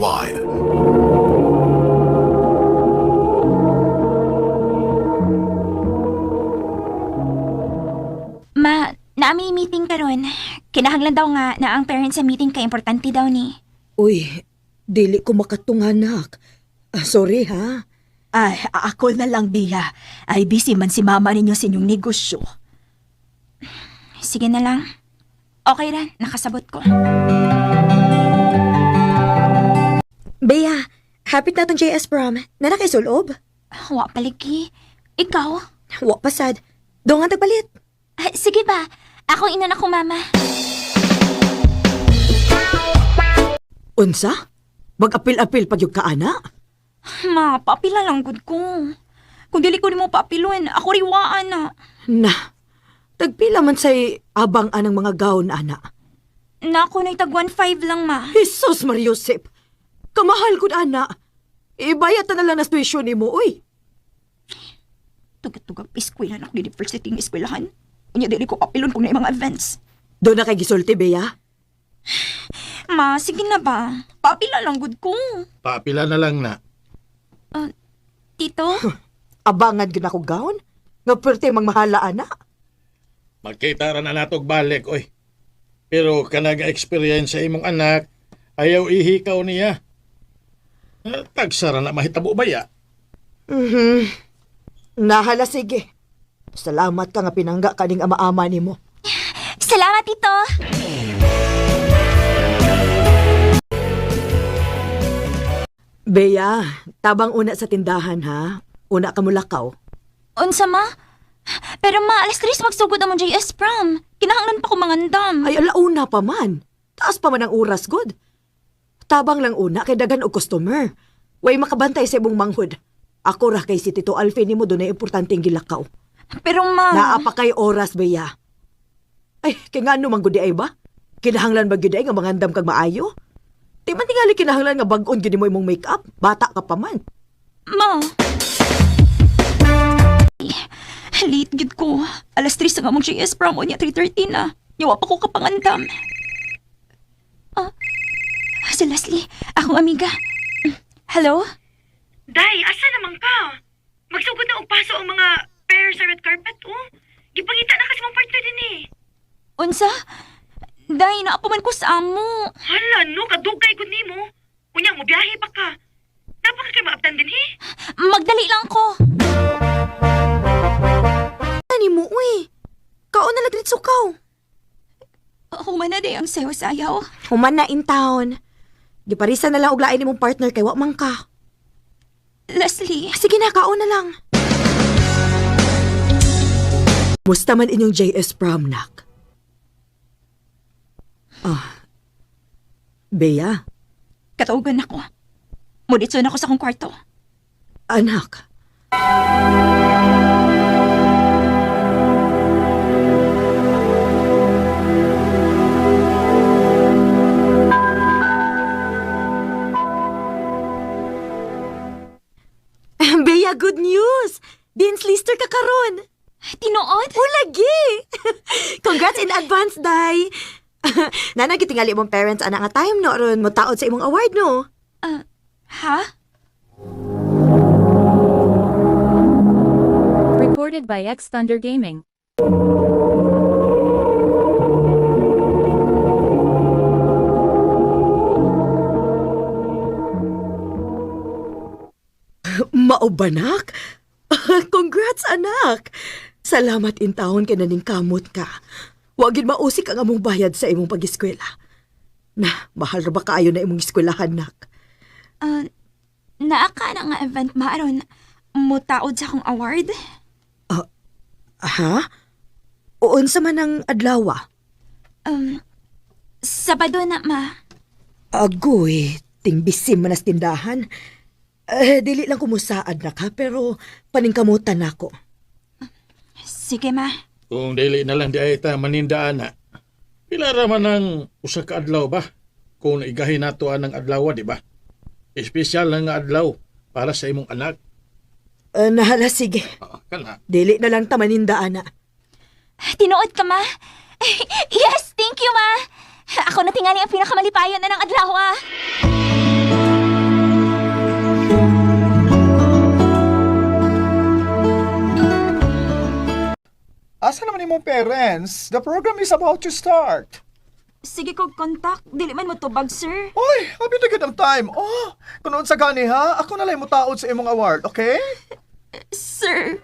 Nationwide. Ma, naami meeting karon. Kinahanglan daw nga na ang parents sa meeting kay importante daw ni. Uy, dili ko makatunganak. Ah, sorry ha. Ay, ako na lang, Bea. Ay, busy man si mama ninyo sa inyong negosyo. Sige na lang. Okay ra, nakasabot ko. Bea, hapit na tong JS prom. Nana kay sulob? Wa paligi. Ikaw? Wa pasad. Doon nga tagpalit. Ah, sige ba? Ako ina na ko, mama. Unsa? Mag-apil-apil pag yung kaana? Ma, paapila lang gud ko. Kung dili ko nimo paapilon, ako riwaan na. Na, tagpila man say abang anang mga gown, ana. Nako na'y tag 1.5 lang, ma. Jesus Mariosep! Kamahal gud ana. Ibayat na lang na tuition nimo, uy. Tugag-tugag eskwela na ako university ng eskwelahan. Unya dili ko paapilon kung na mga events. Doon na kay gisulti, Bea. Ma, sige na ba? Paapila lang gud ko. Paapila na lang na. Tito? Abangan gud ako gown. Nga perte mang mahala, ana. Magkita ra na natog balik, oy. Pero kanag experience sa imong anak, ayaw ihikaw niya. Eh, Tagsara na mahitabo ba ya? Mhm. Nahala, sige. Salamat ka nga pinangga kaning ama-ama nimo. Salamat, Tito! Bea, tabang una sa tindahan ha. Una ka mulakaw. Unsa, ma? Pero ma, alas 3 magsugod ang mong JS prom. Kinahanglan pa ko mangandam. Ay, alauna pa man. Taas pa man ang oras, good. Tabang lang una kay daghan og customer. Way makabantay sa imong manghod. Ako ra kay si Tito Alfie nimo dunay importanteng gilakaw. Pero ma... Naa pa kay oras, Bea. Ay, kay ngano man gud di ay ba? Kinahanglan ba gyud ay nga mangandam kag maayo? Di man tingali kinahanglan nga bag-on gyud nimo imong makeup. Bata ka pa man. Ma! Late gid ko. Alas 3 ang among JS prom. Unya 3:30 na. Yawa pa ko kapangandam. Ah, si Leslie, akong amiga. Hello? Day, asa naman ka? Magsugod na og paso ang mga pair sa red carpet, oh. Gipangita na kasi mong partner din eh. Unsa? Day, naa pa man ko sa amo. Hala, no, kadugay gud nimo. Unya mo biyahe pa ka. Napaka kay maabtan din he. Magdali lang ko. Ani mo, uy. Kaon na lang sukaw. Human na day ang sayo sayaw. Human na in town. Giparisa na lang og lain nimong partner kay wa man ka. Leslie, Sige na, kaon na lang. Musta man inyong JS prom, nak? Ah. Bea, katugan ako. Muditso na ako sa akong kwarto. anak. Bea, good news! Dean's Lister ka karon. Tinuod? Ulagi! Congrats in advance, Day! Nana, gitingali mong parents ana nga time no ron mo taod sa imong award no. Ha? Recorded by X Thunder Gaming. Maubanak? Congrats, anak! Salamat in taon kay naning kamot ka. Wagin mausik ang among bayad sa imong pag-eskwela. Na, mahal ra ba kaayo na imong eskwelahan, nak? Uh, naa ka na nga event maaron. Mutaod sa akong award? Ha? Uunsa man ang adlaw? Um, Sabado na, ma. Agoy, tingbisim man as tindahan. Eh, dili lang kumusaad na ka, pero paningkamutan nako. Sige, ma. Kung dili na lang di ay ta manindaan na. Pila ra man ang usa ka adlaw ba? Kung naigahin nato ang adlaw, di ba? Espesyal lang nga adlaw para sa imong anak. Eh, nahala, sige. Ah, kana. Dili na lang ta maninda, ana. Tinuod ka, ma. Yes, thank you, ma. Ako na tingali ang pinakamalipayon na ng adlaw, ah. imong parents. The program is about to start. Sige ko contact, dili man mo tubag, sir. Oy, abi na gid ang time. Oh, kuno sa gani ha, ako na lang motaod sa imong award, okay? Sir.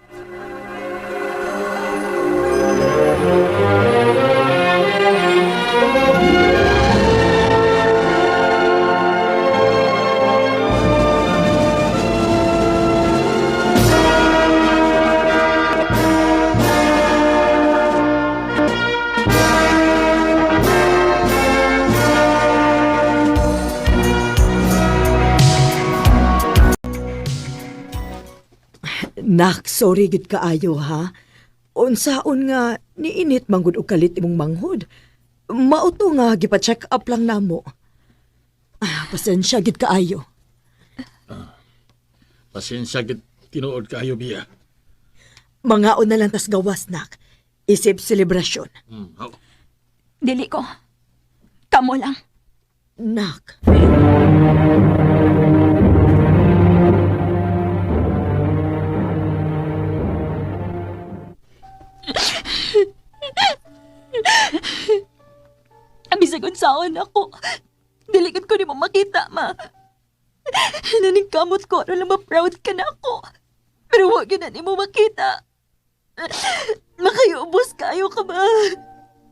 Nak, sorry gid kaayo ha. Unsaon nga niinit manggod og kalit imong manghod. Mao to nga gipa-check up lang namo. Ah, pasensya gid kaayo. Pasensya gid tinuod kaayo biya. Mangaon na lang tas gawas nak. Isip selebrasyon. Haw. Dili ko. Kamo lang. Nak, Ang bisag unsaon ako. Dili gud ko nimo makita, ma. Naningkamot ko aron lang ma-proud ka na ako. Pero wa gyud na nimo makita. Makayubos kayo ka ba?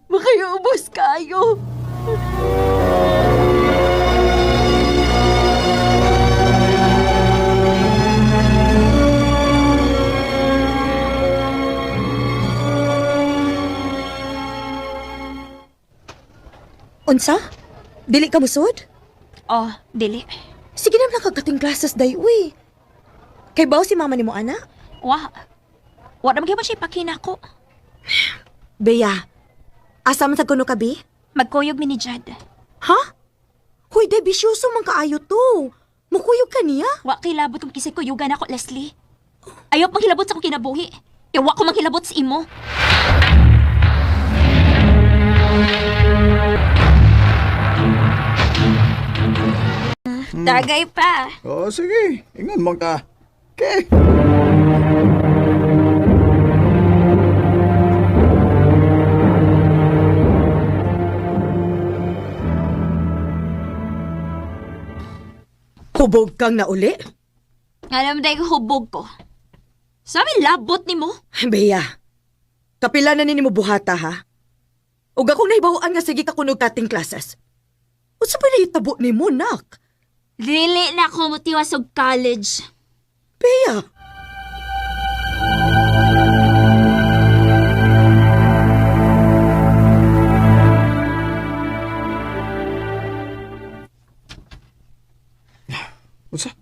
Makayubos kayo. Unsa? Dili ka musod? Oh, dili. Sige na lang kagating classes day uy. Kay baw si mama nimo ana? Wa. Wa na magyapon siya ipakina ko. Bea, asa man sa kuno ka bi? Magkuyog mi ni Jad. Ha? Hoy, de bisyoso man kaayo to. Mukuyog ka niya? Wa kay labot kung kisay kuyugan ako, Leslie. Ayaw pang hilabot sa akong kinabuhi. Kaya wa ko manghilabot sa imo. Tagay pa. Oh, sige. Ingon man ka. Okay. Hubog kang nauli? Alam dahil hubog ko. Sabi labot ni mo. Bea, kapila na nini mo buhata ha? Ug akong nahibaw-an nga sige ka kunog kating classes. Unsa pa nahitabo nimo, nak? Dili na ako motiwas og college. Bea, Unsa?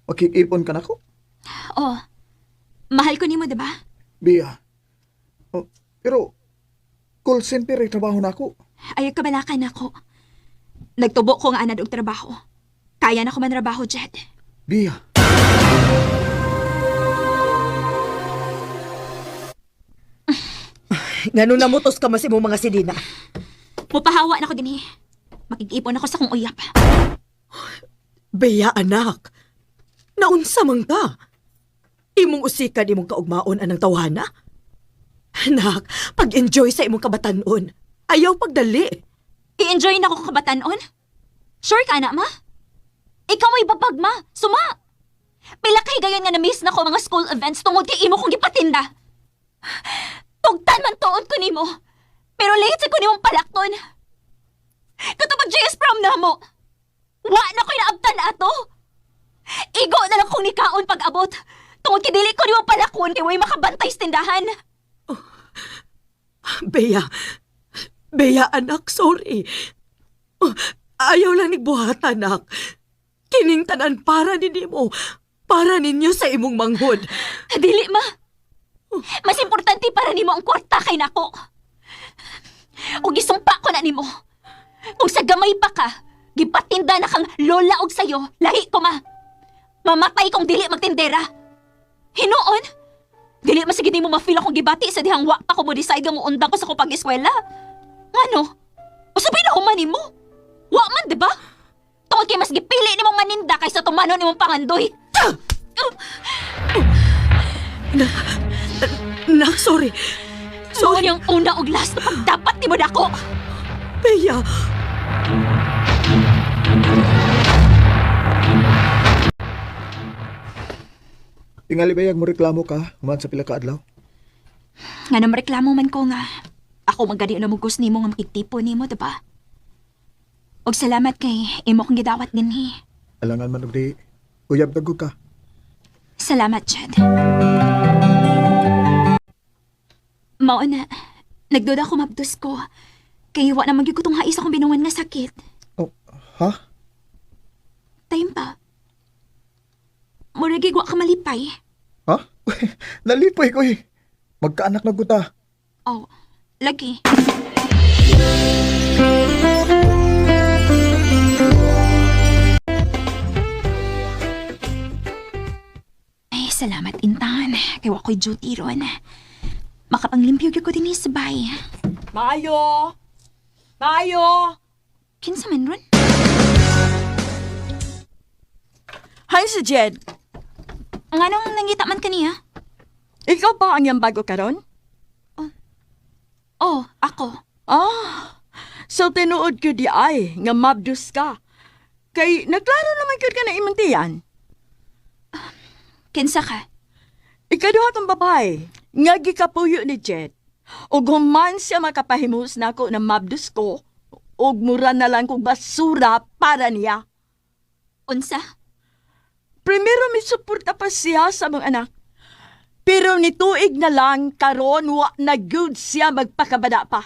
Makikipon ka nako? Oh, mahal ko nimo, diba? Bia. Oh, pero call center ay trabaho nako. Ayaw kabalakan ako. Nagtubo ko nga anad og trabaho. Kaya na ko man trabaho, Jed. Bia. ngano namutos ka mas imong mga silina? Mupahawa na ko dinhi. Makig-ipon ako sa kong uyap. Bea, anak. Naunsa man ka? Imong usikan imong kaugmaon anang tawhana? Anak, pag-enjoy sa imong kabatanon. Ayaw pagdali. I-enjoy na ko kabatanon? Sure ka na, ma? Ikaw may babag, ma. Suma! Pila kay gayon nga na-miss na ko mga school events tungod kay imo kong gipatinda. Tugtan man tuod ko nimo. Pero late sa ko nimong palakton. Katong JS prom na mo. Wa na ko'y naabtan ato. Igo na lang kong nikaon pag-abot. Tungod kay dili ko nimo palakon kay way makabantay sa tindahan. Bea, Bea anak, sorry. Oh, ayaw lang nigbuhat, anak. Kining tanan para ni nimo, para ninyo sa imong manghod. Dili, ma. Mas importante para nimo ang kwarta kay nako. O gisumpa ko na nimo. Kung sa gamay pa ka, gipatinda na kang lola og sayo, lahi ko ma. Mamatay kung dili magtindera. Hinuon, dili masige nimo ma-feel akong gibati sa dihang wa pa ko mo decide nga muundang ko sa akong pag-eskwela. Ngano? Usapin na human nimo. Wa man, di ba? Tungod kay mas gipili nimong maninda kaysa tumanon nimong pangandoy. Nak, sorry. Sorry. Mao ang una og last na pagdapat nimo nako. Bea! Tingali bayag mo reklamo ka, human sa pila ka adlaw. Nga na mareklamo man ko nga. Ako man gani na mugos nimo nga makigtipo nimo, diba? Og salamat kay imo kong gidawat dinhi. Alangan man og di, uyab tagog ka. Salamat, Chad. Mao na, nagduda ko mabdos ko. Kay wa na magyud ko tong hais akong binuwan nga sakit. Oh, ha? Time pa. Murag wa ka malipay. Ha? Nalipay ko eh. Magkaanak na guta. Oh, lagi. Ay, salamat, Intan. Kay wa ko'y duty ron. Makapanglimpyo gyud ko dinhi sa bay. Mayo! Mayo! Kinsa man ron? Hi, si Jed. Nganong nangita man kaniya? Ikaw ba ang iyang bago karon? Oh, ako. Ah, so tinuod ko di ay nga mabdus ka. Kay naklaro naman gyud ka na imong tiyan. Kinsa ka? Ikaduha tong babae nga gikapuyo ni Jed. Ug human siya makapahimus nako na mabdus ko ug mura na lang kog basura para niya. Unsa? Primero misuporta pa siya sa mga anak. Pero nituig na lang karon wa na good siya magpakabada pa.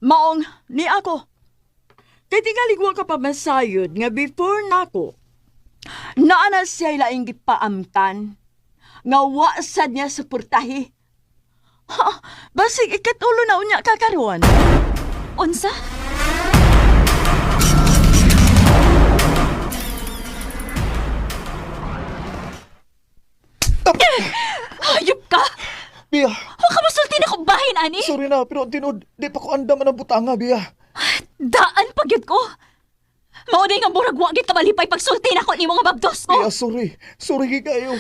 Maong ni ako. Kay tingali wa ka pa masayod nga before nako. Naa na siya laing gipaamtan nga wa sad niya suportahi. Ha, basig ikatulo na unya ka karon. Unsa? Hayop ka! Bia, Huwag ka masulti na kong bahin, ani! sorry na, pero ang tinuod, di pa ko andam ang butanga, Bia. Daan pagyud ko! Mao nga murag wa gyud ka malipay pagsulti nako nimo nga mabdos ko. Bia, sorry. Sorry gid kayo.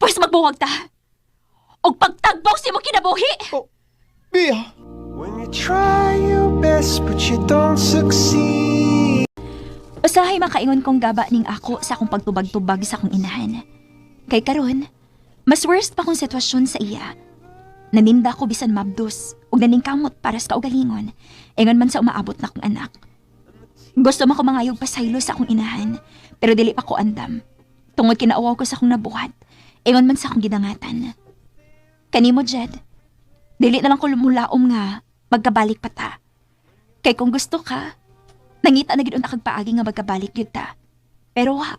Pwes magbuwag ta. Og pagtagbaw sa imong kinabuhi. Oh, Bia! When you try your best but you don't succeed. Usahay makaingon kong gaba ning ako sa akong pagtubag-tubag sa akong inahan. Kay karon, mas worst pa kong sitwasyon sa iya. Naninda ko bisan mabdos ug naningkamot para sa kaugalingon, ingon man sa umaabot na akong anak. Gusto man ko mangayog pasaylo sa akong inahan, pero dili pa ko andam. Tungod kinauwaw ko sa akong nabuhat, ingon man sa akong gidangatan. Kanimo, Jed, dili na lang ko lumulaom nga magkabalik pa ta. Kay kung gusto ka, nangita na gid unta kag paagi nga magkabalik gyud ta. Pero wa.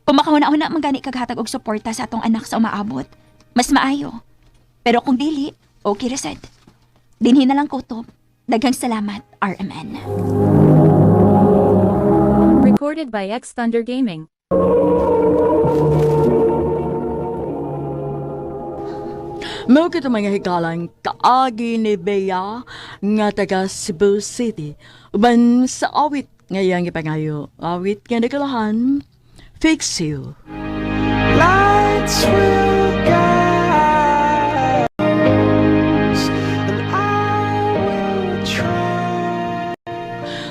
Kung makahuna-huna man gani kag hatag og suporta sa atong anak sa umaabot, mas maayo. Pero kung dili, okay ra sad. Dinhi na lang kutob. Daghang salamat, RMN. Recorded by X Thunder Gaming. Mao kito mga higalang kaagi ni Bea nga taga Cebu City. Uban sa awit nga iyang ipangayo. Awit nga nagalahan, Fix You. Lights will guide us, and I will try.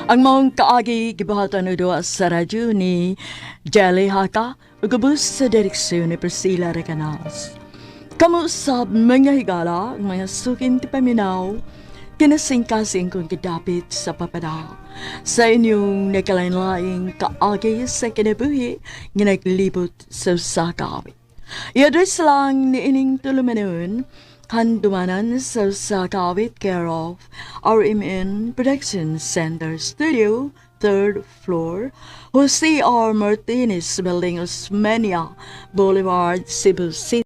Ang maong kaagi gibuhatan og duwa sa radyo ni Jelly Haka ug ubos sa direksyon ni Priscilla Recanas. Kamo sa mga higala, ang mga sukin ti paminaw, kinasingkasing kong gidapit sa papada. Sa inyong nagkalain-laing kaagi sa kinabuhi nga naglibot sa usa ka awit. I-address lang ni ining tulumanon, handumanan sa usa ka awit care of RMN Production Center Studio, third floor, Jose R. Martinez Building, Osmeña Boulevard, Cebu City.